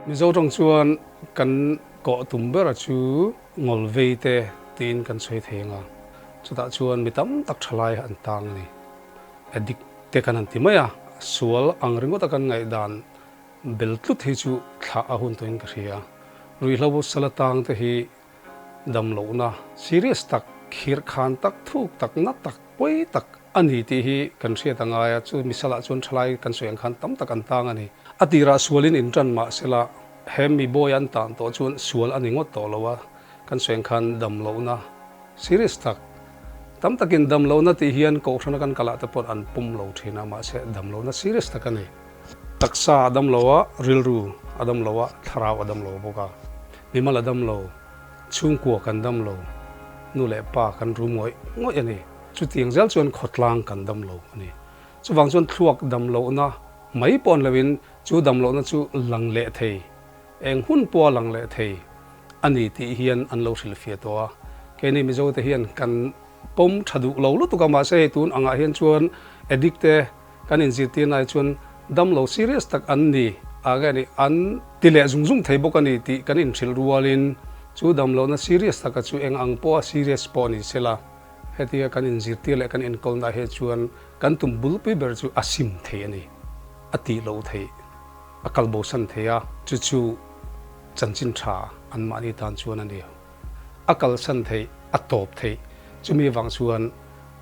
Mizo tawng chuan kan kawh tum bera chu ngawlvei te tiin kan sawi thei ang a, chutah chuan mi tam tak thalai an tang a ni. Addict te kan han ti mai a, sual ang ringawta kan ngaihdan bel tlut hi chu thlah a hun tawhin ka hria. Ruihhlo sala tang te hi damlohna serious tak, khirhkhan tak, thuk tak, na tak, pawi tak a ni tih hi kan hriat a ngai a, chu misalah chuan thalai kan sawi ang khan tam tak an tang a ni. A tirah sualin intan mah sela he mi bawi an tan tawh chuan sual a ni ngawt tawh lo a, kan sawi ang khan damlohna serious tak, tam takin damlohna tih hian kohhrana kan kalah te pawh an pum lo thin a, mahse damlohna serious tak a ni. Taksa a dam lo a, rilru a dam lo a, thlarau a dam lo bawk a. Mimal a dam lo, chhungkua kan dam lo, nu leh pa kan ru ngawih ngawih a ni. Chutiang zel chuan khawtlang kan dam lo a ni. Chuvang chuan thluak dam lohna mai pawh an loin chu dam lohna chu lang leh thei, eng hun pawha lang leh thei a ni tih hian an lo hrilhfiah tawh a. Keini Mizote hian kan pawm tha duh lo lutuk a, mahse hei tun angah hian chuan addict te, Kan inzirtir lai chuan damlo serious tak an ni a nge ni, an ti leh zung zung thei bawk a ni tih kan inhrilh rualin chu damlohna serious taka chu eng ang pawha serious pawh ni sela, hetia kan inzirtir leh kan enkawlna hi chuan kan tum bulpui ber chu a sim thei a ni, a tih loh theih, a kalbosan thei a, chu chu chanchin tha anmahni tan chuan a ni. A kalsan theih, a tawp theih, chumi avang chuan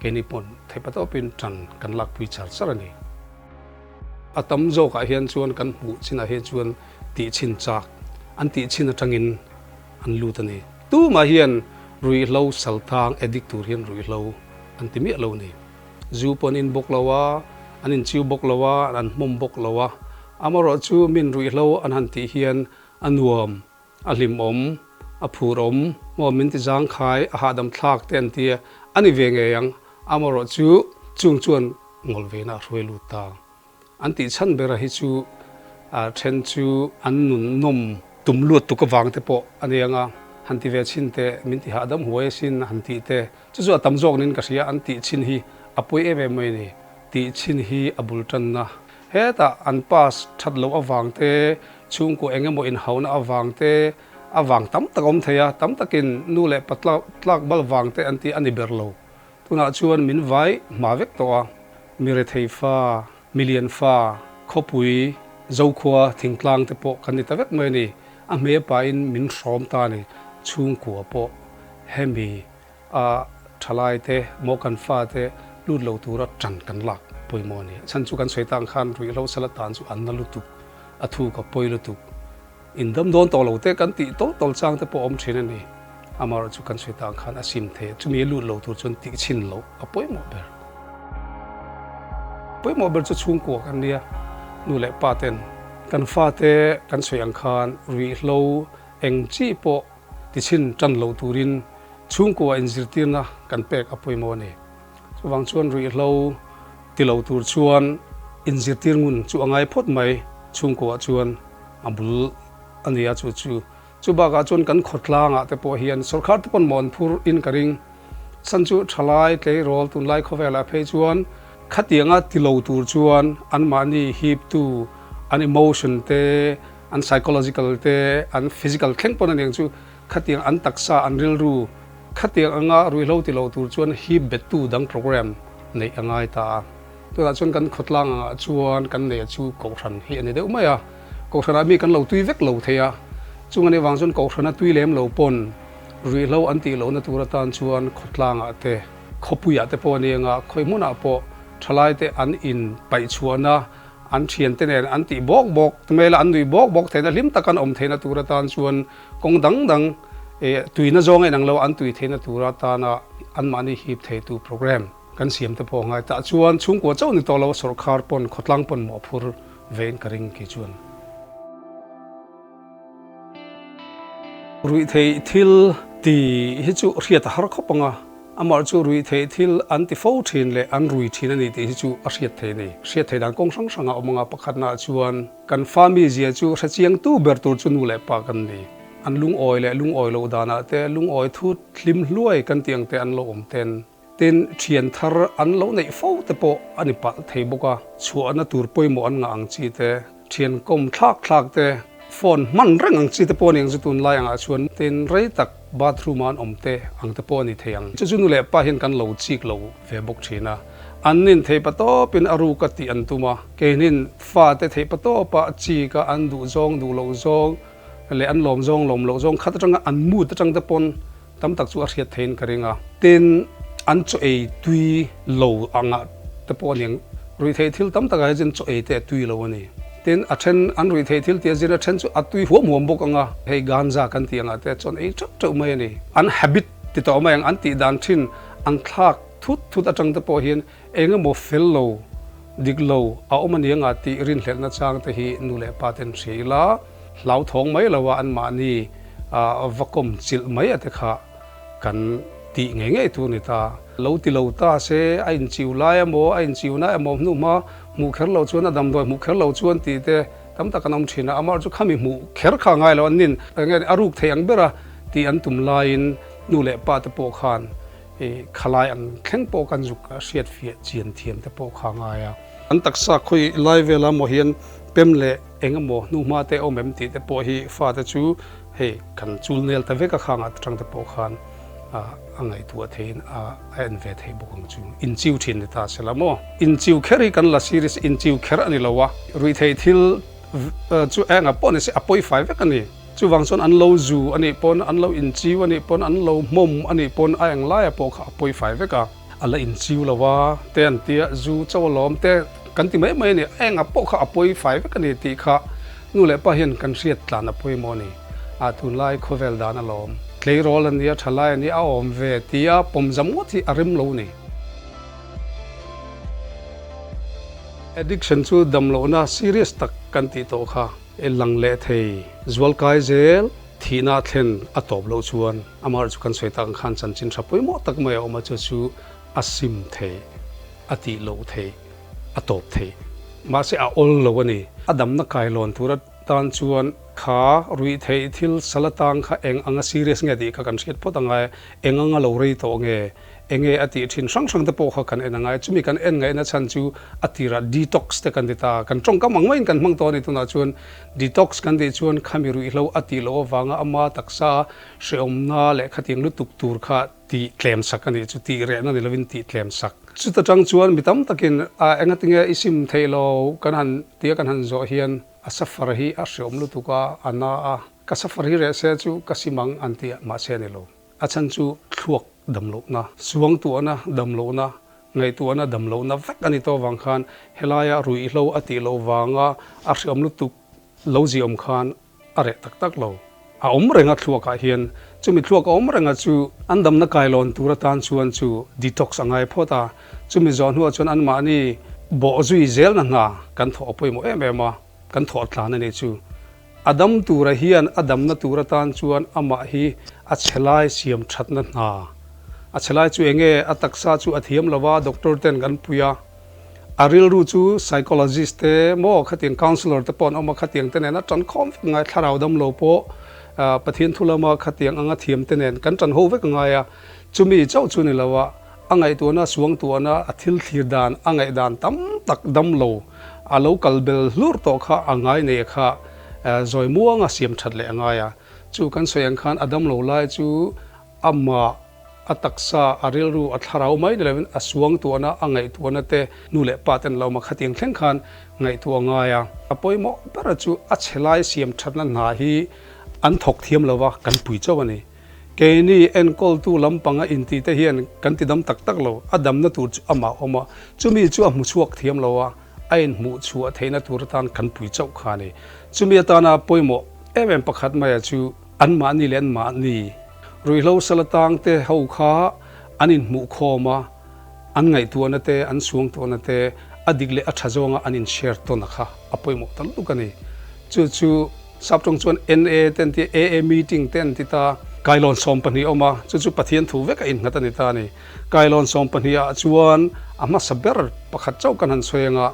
keini pawn theihpa tawpin tan kan lakpui char char a ni. A tam zawkah hian chuan kan hmuh chinah hi chuan tih chhin chak an tih chhin atangin an lut a ni. Tumah hian ruihhlo saltang addict tur hian ruihhlo an ti miah lo a ni. Zu pawh an in bawk lo a, an inchiu bawk lo a, an hmawm bawk lo a. Amaherawhchu min ruihhlo an han tih hian a nuam A hlimawm, a phurawm, maw min ti zangkhai, a hahdam thlak te an ti a, a ni ve ngei ang. Amaherawh chu chung chuan ngawl veina a hruai lut ta. An tih chhan bera hi chu a then chu an nun nawm tum luat tuk avang te pawh a ni ang a, han ti ve chhin te, min ti hahdam huai asin han tih te, chu chu a tam zawk niin ka hria, an tih chhin hi a pawi em em mai a ni. Tih chhin hi a bul tanna. Hetah an pass that loh avang te, Chhungkaw eng emaw inhauna avang te, a vang tam tak a awm thei a, tam takin nu leh pa tlak bal vang te an ti a ni ber lo. Tunah chuan min vai hma vek tawh a, mi rethei fa, mi lian fa, khawpui, zokhua, thingtlang te pawh kan ni ta vek mai a ni. A hme pahin min hrawm ta a ni. Chhungkua pawh hemi A thalai te, maw kan fa te lut lo tura tan kan lak pawimawh a ni. A chhan chu kan sawi tang khan ruihhlo sala tan chu an na lutuk, a thuk a pawi lutuk. In dam dawn tawh lo te kan tih tawl tawl chang te pawh a awm thin a ni. Amaherawh chu kan sawi tang khan a sim thei a, chumi a lut lo tur chuan tih chhin loh a pawimawh ber. Pawimawh ber chu chhungkua kan nia, nu leh pa ten kan fa te kan sawi ang khan ruihhlo eng chi pawh Tichhin tan loh turin chhungkua inzirtirna kan pek a pawimawh a ni. Chuvang chuan ruihhlo ti lo tur chuan inzirtir ngun chu a ngai phawt mai, chhungkuaah chuan a bul a ni a chu chu. Chu bakah chuan kan khawtlangah te pawh hian sawrkar te pawn mawn phur in ka ring. Chhan chu thalai tleirawl tunlai khawvelah phei chuan khatianga ti lo tur chuan anmahni hiptu an emotion te, An psychological te, an physical thleng pawn a niang chu khatiang an taksa, an rilru khatiang anga ruihhlo ti lo tur chuan hip bettu dang program neih a ngai ta a. Tunah chuan kan khawtlang angah chuan kan neih a chu Kohhran hi a ni deuh mai a. Kohhranah mi kan lo tui vek lo thei a. Chung a nih vang chuan Kohhrana tui lem lo pawn ruihhlo an tih lohna tur atan chuan khawtlangah te, khawpuiah te pawh a ni anga khawi hmunah pawh thalaite an inpaih chhuahna An thiante nen an tih bawk bawk hmel a, an nuih bawk bawk theihna hlim tak an awm theihna tur atan chuan kawng dang dang tuina zawng a inang lo a, an tui theihna tur atana anmahni hip theitu program kan siam te pawh a ngai. Tah chuan chhungkua chauh ni tawh lo a, sawrkhar pawn khawtlang pawn mawhphur vein ka ring kei chuan. Ruihtheih thil ti hi chu hriat a har khawp ang a, amah chu ruihtheih thil an ti fo thin leh an rui thin a ni tih hi chu a hriat thei a ni. Hriat thei dan kawng hrang hrang a awm ang a, pakhatnaah chuan kan fa mizia chu hrechiangtu ber tur chu nu leh pa kan ni. An lungawi leh lungawi loh danah te, lungawi thut hlim hluai kan tih ang te an lo awm ten. Tin, thian thar an lo neih fo te pawh a ni palh thei bawk a, chhuahna tur pawimawh an ngah ang chi te, thian kawm thlak thlak te, Phone hman reng ang chi te pawh a ni ang chu tunlai angah chuan tin rei tak bathroom ah an awm te ang te pawh a ni thei ang. Chu chu nu leh pa hian kan lo chik lo ve bawk thin a. An nin theih patawp in a ruk a tih an tum a. Keinin fa te theih patawp ah chik a an duh zawng duh loh zawng leh an lawm zawng lawm loh zawng khat atanga an mood atang te pawn Tam tak chu a hriat theiin ka ring a. Tin, an chaw ei tui lo angah te pawh a ni ang. Ruihtheih thil tam takah hian chuan chaw ei te a tui lo a ni. Tin, a then an ruihtheih thil tih a zir a then chu a tui huam huam bawk ang a. Hei ganja kan tih angah te chuan ei teuh teuh mai a ni. An habit ti tawh mai ang, an tih dan thin an thlak thut thut atang te pawh hian eng emaw fel lo, dik lo a awm a ni angah tih rinhlelhna chang te hi nu leh pa ten hria ila. Hlauthawng mai lo a anmahni va kawm chilh mai a te kha kan tih ngei ngei tur ni ta. Lo ti lo ta se a inchiu lai emaw a inchiu na emaw hnuhma hmuh kher lo chuan a damdawi hmuh kher lo chuan tih te tam tak an awm thin a, amaherawhchu chu khami hmuh kher kha ngai lo an nin enge a ruk thei ang bera tih an tum laiin nu leh pa te pawh khan khalai ang thleng pawh kan zuk hriat fiah chian thiam te pawh kha ngai a. An taksa khawi lai vela maw hian pem leh Eng emaw hnuhma te awm em tih te pawh hi fate chu hei kan chul nel ta vek a khang ah atang te pawh khan a ngaihtuah theiin a en ve thei bawk ang chu. Inchiu thin ni ta sela maw? Inchiu kher hi kan la serious inchiu kher a ni lo a, ruihtheih thil chu eng ah pawh ni se a pawi fai vek a ni. Chuvang chuan an lo zu a nih pawn, an lo inchiu a nih pawn, an lo hmawm a nih pawn a eng laia pawh kha a pawi fai vek a. A la inchiu lo a, te an tia, zu chauh alawm te kan ti mai mai a ni, a engah pawh kha a pawi fai vek a ni tih kha nu leh pa hian kan hriat tlan a pawimawh a ni. A tunlai khawvel dan alawm, tleirawl a nia, thalai a nia, a awm ve tia pawmzam ngawt hi a rem lo a ni. Addiction chu damlohna serious tak kan tih tawh kha e lang leh thei, zualkai zel. Thihna thlen a tawp loh chuan amah chu kan sawi tak ang khan chanchin tha pawimawh tak mai a awm a, chu chu a sim thei, a tih loh thei, a tawp thei. Mahse a awl lo a ni. A damna kailawn tur atan chuan kha ruihtheih thil sal atang kha eng anga serious nge tih kha kan hriat phawt angai a, eng anga lo rei tawh nge, enge a tih thin hrang hrang te pawh kha kan en angai. Chumi kan en ngaihna chhan chu a tirah detox te kan ti ta, kan tawngkam ang maiin kan hmang tawh a ni tunah chuan Detox kan tih chuan khami ruihhlo a tih loh avanga ama taksa hrehawmna leh khatiang lutuk tur kha tih tlem sak a nih chu, tih rehna ni lovin tih tlem sak. Chuta tang chuan mi tam takin a engatinge i sim theih lo kan han tia kan han zawh hian a suffer hi a hrehawm lutuk a, a na a, ka suffer hi reh se chu ka sim ang an ti a, mahse a ni lo. A chhan chu thluak damlohna, suangtuahna damlohna, Ngaihtuahna damlohna vek a ni tawh vang khan helaia ruihhlo a tih loh vanga a hriawm lutuk lo ziawm khan a reh tak tak lo. A awm reng a thluakah hian chumi thluak a awm reng a chu an damna kailawn tur atan chuan chu detox a ngai phawt a, chumi zawh hnuah chuan anmahni bawh zui zelna hna kan thawh a pawimawh em em a, kan thawh tlan a nih chu. A dam tura hian a damna tur atan chuan amah hi a chhe lai siam thatna hna. A chhe lai chu enge a taksa chu a thiam lo a, doctor ten kan pui a. A rilru chu psychologist te maw khatiang counsellor te pawh an awm a, khatiang te nen a tan khawm vek ngai, thlarau dam lo pawh Pathian thu lama khatiang anga thiam te nen kan tan ho vek ngai a. Chumi chauh chu ni lo a, a ngaihtuahna, suangtuahna, a thil thlir dan, a ngaihdan tam tak dam lo A lo kal bel hlur tawh kha a ngai nei kha zawi muanga siam that leh a ngai a. Chu kan sawi ang khan a damlo lai chu amah, a taksa, a rilru, a thlarau mai ni lovin a suangtuahna, a ngaihtuahna te nu leh pa ten lo ma khatiang thleng khan ngaihtuah a ngai a. A pawimawh bera chu a chhe lai siam thatna hna hi an thawk thiam lova kan pui chauh a ni. Keini enkawltu lampanga intih te hian kan ti dam tak tak lo, a damna tur chu amah awm a, chumi chu a hmu chhuak thiam lo a, a inhmuh chhuah theihna tur atan kan pui chauh kha a ni. Chumi atana pawimawh em em pakhat maia chu anmahni leh anmahni ruihhlo sal atang te ho kha an inhmuh khawm a, an ngaihtuahna te, an suangtuahna te a dik leh a tha zawnga an in share tawn a kha a pawimawh ta lutuk a ni. Chu chu Saptawng chuan NA te an ti a, AA meeting te an ti ta. Kailawn 12 a awm a, chu chu Pathian thu vek a innghat a ni ta a ni. Kailawn 12 ah chuan a hmasa ber pakhat chauh kan han sawi anga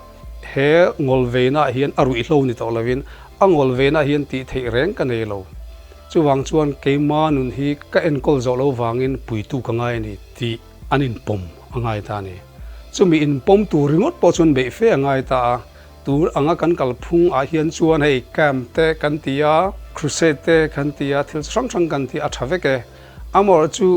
he ngawlveina ah hian a ruihhlo ni tawh lovin a ngawlveina ah hian tih theih reng ka nei lo. Chuvang chuan keima nun hi ka enkawl zawh lo vangin puitu ka ngai a ni tih an inpawm a ngai ta a ni. Chumi inpawm tur ringawt pawh chuan beih fe a ngai ta a. Tur anga kan kalphung ah hian chuan hei camp te kan ti a, crusade te kan ti a, thil chi hrang hrang kan ti a tha vek e. Amaherawhchu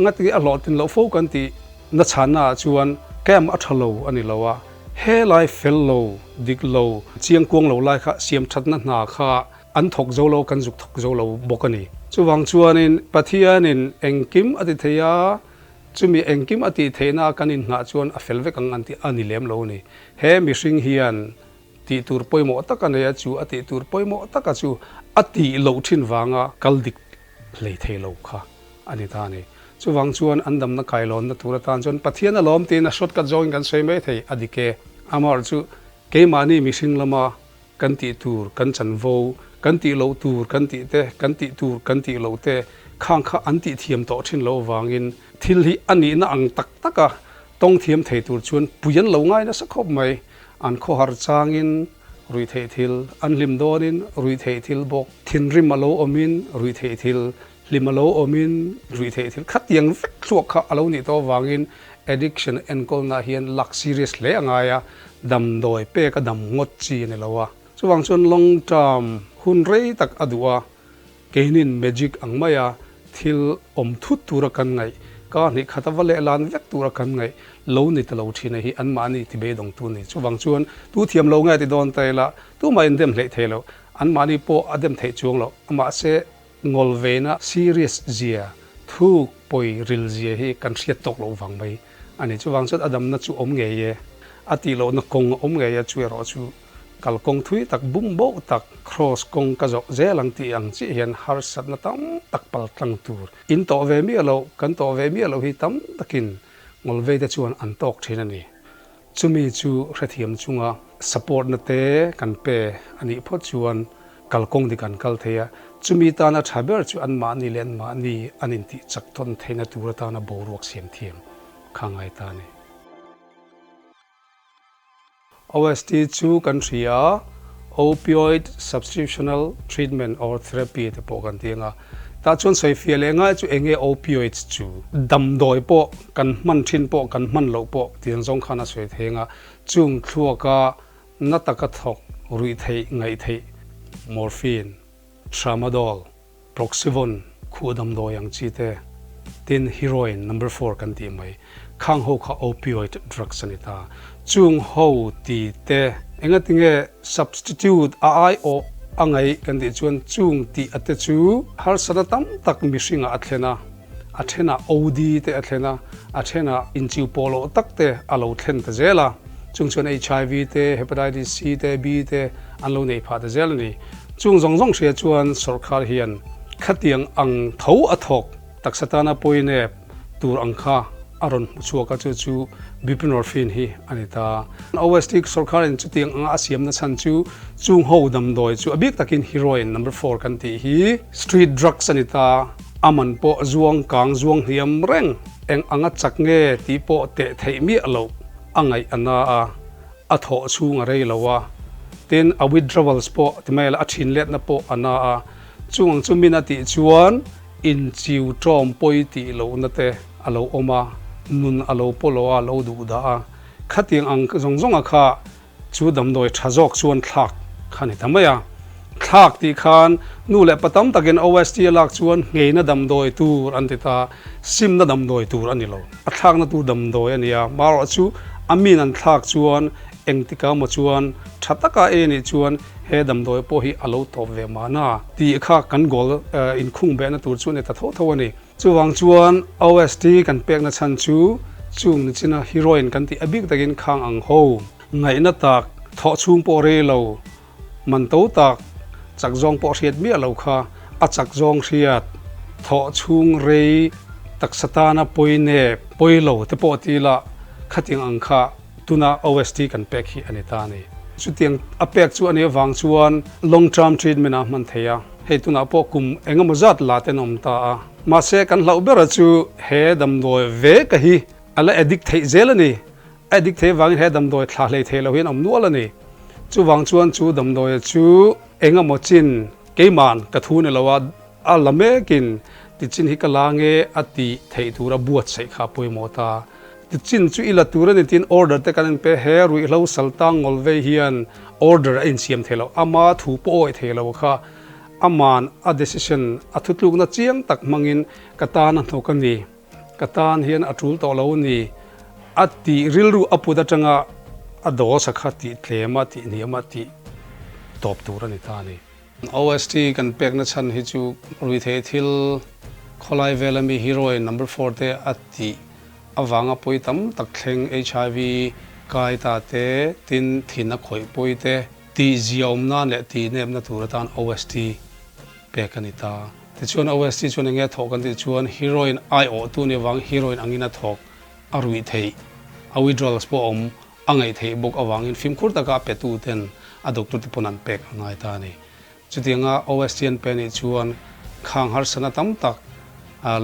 ngati a hlawhtlin loh fo kan tih na chhanna ah chuan camp a tha lo a ni lo a, he lai fel lo, dik lo, chiang kuang lo lai kha siam thatna hna kha an thawk zo lo, kan zuk thawk zo lo bawk a ni. Chuvang chuanin Pathianin engkim a ti thei a, Chumi engkim a tih theihna kan inngah chuan a fel vek ang an tih a ni lem lo a ni. He mihring hian tih tur pawimawh tak a nei a, chu a tih tur pawimawh taka chu a tih loh thin vanga kal dik hlei thei lo kha a ni ta a ni. Chuvang chuan an damna kailawnna tur atan chuan Pathian a lawm tiin a shortcut zawngin kan sawi mai thei a dik e. Amaherawhchu keimahni mihring lama Kan tih tur kan chanvo, kan tih loh tur kan tih te, kan tih tur kan tih loh te khang kha an tih thiam tawh thin loh avangin thil hi a nihna ang tak taka tawng thiam thei tur chuan pui an lo ngai nasa khawp mai. An khawhar changin ruih theih thil, an hlim dawnin ruih theih thil bawk, thinrim a lo awmin ruih theih thil, hlim a lo awmin ruih theih thil khatiang vek thluak kha a lo nih tawh avangin addiction enkawlna hian lak serious hle a ngai a, damdawi pek a dam ngawt chi a ni lo a. Chuvang chuan long term hun rei tak a duh a, keinin magic ang maia thil awm thut tura kan ngaih, ka hnih khat a va leh lan vek tura kan ngaih lo ni ta lo thin a hi anmahni ti beidawngtu a ni. Chuvang chuan tu thiam lo nge ti dawn ta ila, tumah in dem hleih thei lo, anmahni pawh a dem theih chuang lo, mahse Ngawlveina serious zia, thuk pawi ril zia hi kan hriat tawk loh vang mai a ni. Chuvang chuan a damna chu awm ngei e, a tih lohna kawng a awm ngei a, chu erawh chu kalkawng thui tak, bum boh tak, cross kawng ka zawh zel ang tih ang chiah hian harsatna tam tak pal tlang tur in tawh ve miah loh, kan tawh ve miah loh hi tam takin ngawlvei te chuan an tawk thin a ni. Chumi chu hrethiam chunga support na te kan pe a nih phawt chuan kalkawng dik an kal thei a, chumi tana tha ber chu anmahni leh anmahni an intih chak tawn theihna tur atana boruak siam thiam kha ngai ta a ni. OST chu kan hria a, Opioid Substitutional Treatment or Therapy te pawh kan ti ang a, tah chuan sawifiah leh ngai chu eng nge opioids chu? Damdawi pawh kan hman thin pawh kan hman loh pawh tiang zawng khan a sawi thei ang a, chung thluaka na taka thawk ruih theih ngaih theih morphine, tramadol, Proxyvon khuh damdawi ang chi te, tin heroin number four kan tih mai, khang ho kha opioid drugs a ni ta. Chung ho ti te engatinge substitute a aiawh a ngaih kan tih chuan chung tih a te chu harsatna tam tak mihringah a thlen a, a thenah OD te a thlen a, a thenah inchiu pawhlawh tak te a lo thlen ta zel a, chung chuan HIV te, Hepatitis C te, B te an lo nei phah ta zel a ni. Chung zawng zawng hria chuan sawrkar hian khatiang ang tho a thawk taksa tana pawinep tur ang kha a rawn hmu chhuak a, chu chu buprenorphine hi a ni ta. OST sawrkarin chutiang anga a siamna chhan chu chung ho damdawi chu a bik takin heroin number four kan tih hi street drugs a ni ta. A man pawh zuang kang zuang hniam reng eng anga chak nge tih pawh teh theih miah loh a ngaih a na a. A thawh chhung a rei lo a, tin a withdrawals pawh ti mai la a thin letna pawh a na a, chung ang chu min a tih chuan inchiu tawm pawi tih lohna te a lo awm a, nun a lo pawlawh a, a lo duh dah a, khatiang ang zawng zawng a kha chu damdawi tha zawk chuan thlak kha ni ta mai a. Thlak tih khan nu leh pa tam takin OST a lak chuan ngheina damdawi tur an ti ta, simna damdawi tur a ni lo. A thlakna tur damdawi a ni a, marawh chu a min an thlak chuan engtika maw chuan tha taka ei a nih chuan he damdawi pawh hi a lo tawp ve mahna tih kha kan goal inkhung behna tur chu a ni ta tho tho a ni. Chuvang chuan OST kan pekna chhan chu chung nichina heroin kan tih a bik takin khang ang ho ngaihna tak thawh chhung pawh rei lo Man to tak, chak zawng pawh hriat miah lo kha a chak zawng hriat, thawh chhung rei taksa tana pawi nep, pawi lo te pawh ti ila khatiang ang kha tuna OST kan pek hi a ni ta a ni. Chutiang a pek chu a nih avang chuan long term treatment a hman thei a, hei tunah pawh kum engemaw zat la ten a awm ta a. Mahse kan hlauh bera chu he damdawi ve ka hi a la addict theih zel a ni. A dik thei avangin he damdawi thla hlei thei lo hian awm nual a ni. Chuvang chuan chu damdawia chu eng emaw chin keiman ka thu ni lo a, a la mekin ti chin hi ka la nge a tih theih tura buatsaih kha a pawimawh ta. Heti chin chu i la tur a ni tiin order te kan inpe. He ruihhlo saltang ngawl vei hian order a insiam thei lo. Ama thu pawh awih thei lo kha aman a decision, a thutlukna chiang tak hmangin ka tan a hnawk a ni, ka tan hian a tul tawh lo a ni a tih rilru a put atanga a dose kha tih tlem a, tih hniam a, tih tawp tur a ni ta a ni. OST kan pekna chhan hi chu ruihtheih thil khawlai vela mi heroin number four te a tih avanga pawi tam tak thleng HIV kai ta te, tin thin a khawih pawi te tih ziaawm nan leh tih nepna tur atan OST pek a ni ta. Tichuan OST chuan enge a thawh kan tih chuan heroin aiawhtu ni avang heroin angin a thawk a ruih theih a withdrawals pawh a awm A ngaih theih bawk avangin fimkhur taka a petu ten a doctor te pawn an pek a ngai ta a ni. Chutianga OST an pe nih chuan khang harsatna tam tak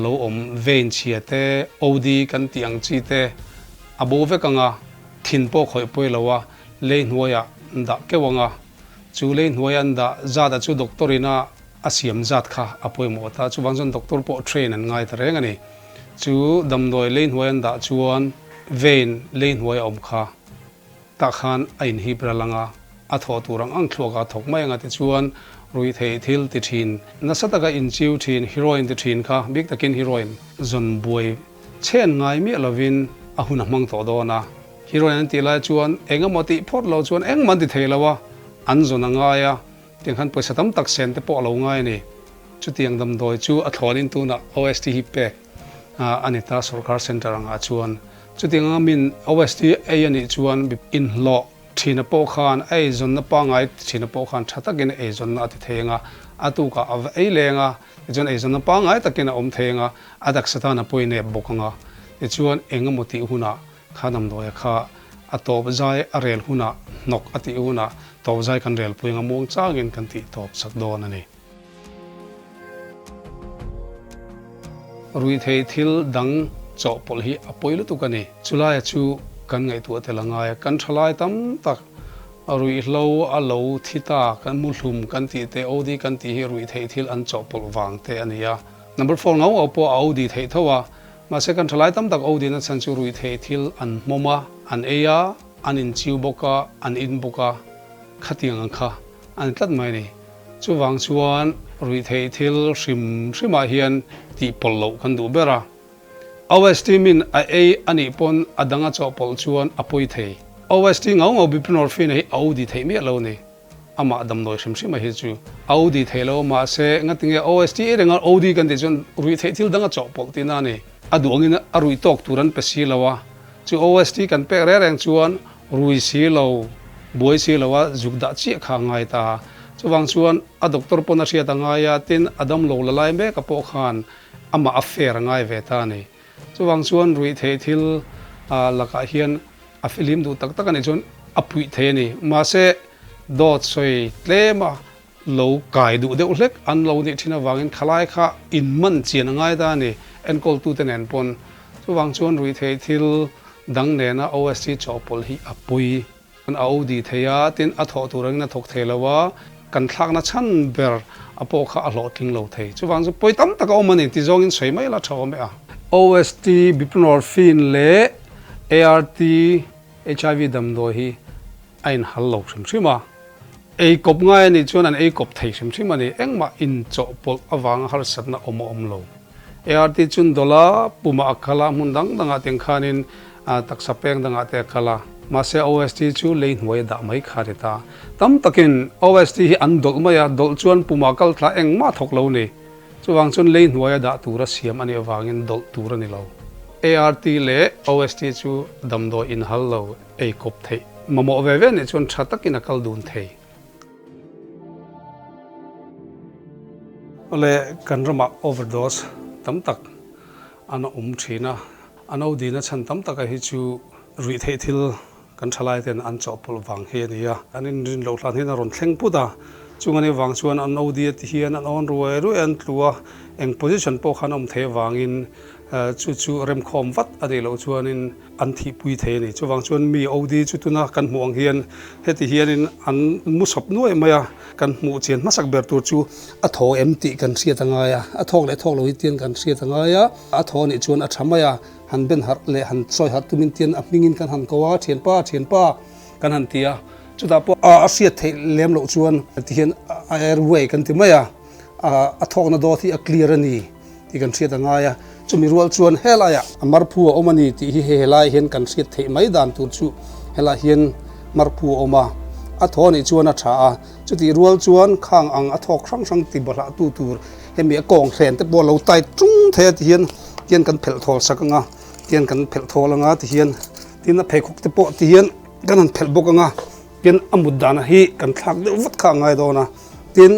lo awm vein chhia te, OD kan tih ang chi te a bo vek anga, thin pawh khawih pawi lo a, lei hnuaiah an dah keuh anga, chu lei hnuaia an dah zat a chu doctor ina a siam zat kha a pawimawh ta. Chuvang chuan doctor pawh train an ngai ta reng a ni. Chu damdawi lei hnuai an dah chuan vein lei hnuai a awm kha tah khan a inhip ral ang a, a thawh tur ang ang thluakah a thawk mai ang a tichuan ruihtheih thil ti thin, nasa taka inchiu thin, heroin ti thin kha bik takin heroin zawn buai chhen ngai miah lovin a hun a hmang tawh dawn a. Heroin an tih lai chuan eng emaw tih phawt lo chuan engmah an ti thei lo a, an zawn a ngai a, Tiang khan pawisa tam tak sen te pawh a lo ngai a ni. Chutiang damdawi chu a thlawnin tunah OST hi pek a ni ta sorkar centre angah chuan. Chutiang anga min OST ei a nih chuan inhlawh thina pawh khan a eizawnna pangngai thina pawh khan tha takin eizawnna a ti thei anga, a tukah a va ei leng a, tichuan eizawnna pangngai takin a awm thei anga, a taksa tan a pawi nep bawk anga, tichuan engemaw tih hunah Kha damdawia kha a tawp zai a rel hunah hnawk a tih hunah tawp zai kan rel pui anga muang changin kan tih tawp sak dawn a ni. Ruihtheih thil dang chawhpawlh hi a pawi lutuk a ni. Chulaia chu kan ngaihtuah tel a ngai a, kan thalai tam tak ruihhlo a lo thi ta, kan muhlum kan tih te, OD kan tih hi ruihtheih thil an chawhpawlh vang te a ni a. Number four ngau ngau pawh a OD theih tho a, Mahse kan thalai tam tak Odin a chhan chu ruihtheih thil an hmawm a, an ei a, an inchiu bawk a, an in bawk a, khatiang ang kha a ni tlat mai a ni. Chuvang chuan ruihtheih thil hrim hrimah hian tih pawlh loh kan duh ber a. OST min a ei a nih pawn a dang a chawhpawlh chuan a pawi thei. OST ngau ngau buprenorphine hi a OD theih miah lo a ni. Amah damdawi hrim hrim a hi chu a OD thei lo mahse ngatinge OST ei renga OD kan tih chuan ruih theih thil dang a chawhpawlh tihna a ni. A duh angin a ruih tawk tur an pe si lo a, chu OST kan pek reng reng chuan rui si lo, buai si lo a zuk dah chiah kha a ngai ta. Chuvang chuan a doctor pawn a hriat a ngai a, tin a damlo la lai mek a pawh khan amah a fair a ngai ve ta a ni. Chuvang chuan ruih theih thil lakah hian a filim duh tak tak a nih chuan a puih thei a ni. Mahse, dawt sawi tlema lo kai duh deuh hlek an lo nih thin avangin khalai kha inman chian a ngai ta a ni, enkawltute nen pawn. Chuvang chuan ruih theih thil dang nena OST chawhpawlh hi a pui. A OD thei a, tin a thawh tur angin a thawk thei lo a, kan thlakna chhan ber a pawh kha a hlawhtling lo thei. Chuvang chu pawi tam tak a awm a ni ti zawngin sawi mai la tha awm e a. OST, Buprenorphine leh ART, HIV damdawi hi a inhal lo hrim hrim a. Ei kawp ngai a nih chuan an ei kawp thei hrim hrim a ni. Engmah inchawhpawlh avanga harsatna awm a awm lo. ART chun dawla pumah a kal a, hmun dang dangah tiang khanin taksa peng dangah te a kal a. Mahse OST chu lei hnuai a dah mai kha a ni ta. Tam takin OST hi an dawlh mai a, dawlh chuan pumah kal thla engmah thawk lo ni. Chuvang chuan lei hnuai a dah tura siam a nih avangin dawlh tur a ni lo. ART leh OST chu damdawi inhal lo ei kawp theih mamawh ve ve nih chuan tha takin a kal dun thei. Awle kan ramah overdose tam tak an awm thin a, an OD na chhan tam taka hi chu ruih theih thil kan thalai ten an chawhpawlh vang hi a ni a, an inrin loh hlan hian a rawn thleng put a, chung anih vang chuan an OD a ti hian an awn ruai ruai an tlu a, eng position pawh khan awm thei avangin chu chu remkhawm vat a nih loh chuanin an thihpui thei a ni. Chuvang chuan mi OD chu tuna kan hmuh ang hian heti hianin an mu sawp nuai mai a, kan hmuh chian hmasak ber tur chu a thaw em tih kan hriat a ngai a, a thawk leh thawk lo hi tian kan hriat a ngai a, a thaw anih chuan a tha mai a. han ben harh leh han sawi harh tumin tian a hmingin kan han ko a, thianpa, thianpa kan han ti a, chutah pawh a hriat theih lem loh chuan tihian a airway kan ti mai a, a thawkna dawt hi a clear a ni tih kan hriat a ngai a, chumi rual chuan helaiah a marphu a awm a ni tih hi helai hian kan hriat theih mai dan tur chu helaiah hian marphu a awm a, a thaw anih chuan a tha a. Chutih rual chuan khang ang a thawk hrang hrang ti bawlhhlahtu tur hemi a kawng hren te pawh a lo tight tung thei a tihian tihian kan phelh thawl sak ang a, tihian kan phelh thawl ang a tihian tin a pheikhawk te pawh tihian kan han phelh bawk ang a, tin a mut dana hi kan thlak deuh vat kha a ngai dawn a, tin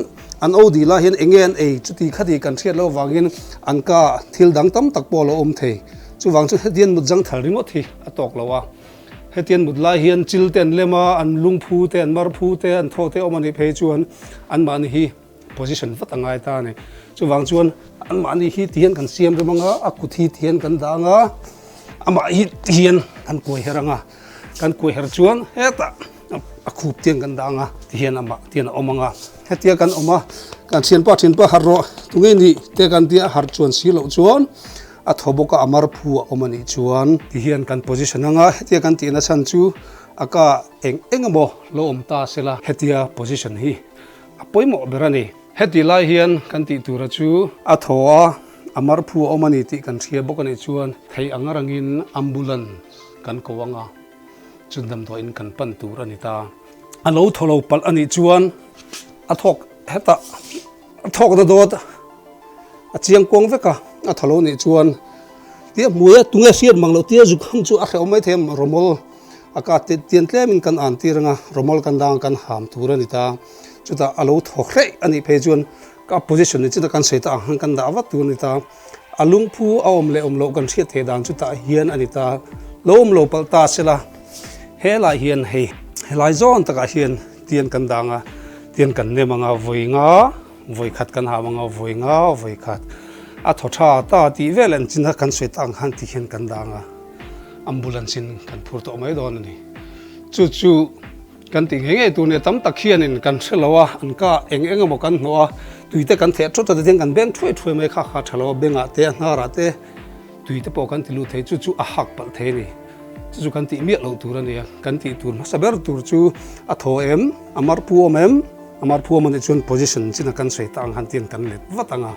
an o dil ah hian eng nge an ei chuti khati kan hriat loh avangin an ka thil dang tam tak pawh a lo awm thei, chuvang chu hetian mut zang thal ringawt hi a tawk lo a. Hetian mut lai hian chil te an lem a, an lungphu te, an marphu te, an thaw te awm a nih phei chuan anmahni hi position vat a ngai ta a ni. Chuvang chuan anmahni hi ti hian kan siam rem ang a, a kut hi ti hian kan dah ang a, amah hi ti hian kan kuai her ang a, kan kuai her chuan hetah a khup te hian kan dah ang a, ti hian amah ti hian a awm ang a. Hetia kan awm a, kan thianpa thianpa harh rawh, tunge nih te kan tia harh chuan si loh chuan A thaw bawk a, a mar phu a awm a nih chuan. Ti hian kan position anga hetia kan tihna chhan chu a ka eng eng emaw lo awm ta se la, hetia position hi a pawimawh ber a ni. Heti lai hian kan tih tura chu a thaw a, a mar phu a awm a ni tih kan hria bawk a nih chuan thei ang rangin ambulance kan ko anga chu damdawiin kan pan tur a ni ta. A lo thaw lo palh a nih chuan a thawk hetah A thawkna dawt a chiang kuang vek a, a tha lo nih chuan tia hmui a tunge hriat mang loh tia zuk ham chu a hrehawm mai thei a, rawmawl a ka tian tlemin kan an tir anga rawmawl kan dang kan ham tur a ni ta, chutah a lo thaw hreh a nih phei chuan ka position ni chita kan sawi ta ang khan kan dah vat tur a ni ta, a lungphu a awm leh awm loh kan hriat theih dan chutah hian a ni ta, lo awm lo palh ta se la helai hian hei helai zawn takah hian tian kan dang a. Tian kan nem anga vawi nga, vawi khat kan ham anga vawi nga, vawi khat a thaw tha ta tih vel an chin a kan sawi tak ang khan ti hian kan dang a, ambulance in kan phur tawh mai dawn a ni. Chu chu kan tih ngei ngei tur nia tam tak hianin kan hre lo a, an ka eng eng emaw kan hnawh a, tui te kan theh thawt a ti hian kan beng thuai thuai mai kha kha tha lo a, bengah te a hnarah te tui te pawh kan ti lut thei, chu chu a hak palh thei a ni. Chu chu kan tih miah loh tur a nia, kan tih tur hmasa ber tur chu a thaw em, a marphu awm em, a marphu awm anih chuan position chin a kan sawi ta ang han tian kan let vat ang a,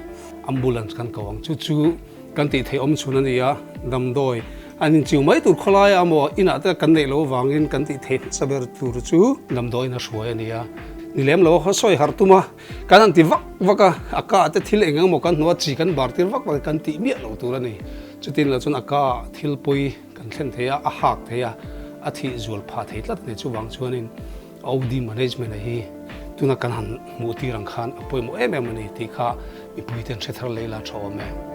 ambulance kan ko ang. Chu chu kan tih theih awm chhun a ni a, damdawi an inchiu mai tur khawlaia amaw inah te kan neih loh avangin kan tih theih hmasa ber tur chu damdawiin a hruai a ni a, ni lem lo a sawi harh tum a, kan han ti vak vak a, a ka te thil eng eng emaw kan hnuh a, chi kan bar tir vak vak hi kan tih miah loh tur a ni. Chutin lo chuan a ka thil pawi kan thlen thei a, a hak thei a, a thih zual phah thei tlat a ni. Chuvang chuanin OD management-a hi tuna kan han hmuh tir ang khan a pawimawh em em a ni tih kha mipuiten hre thar leh ila tha awm e.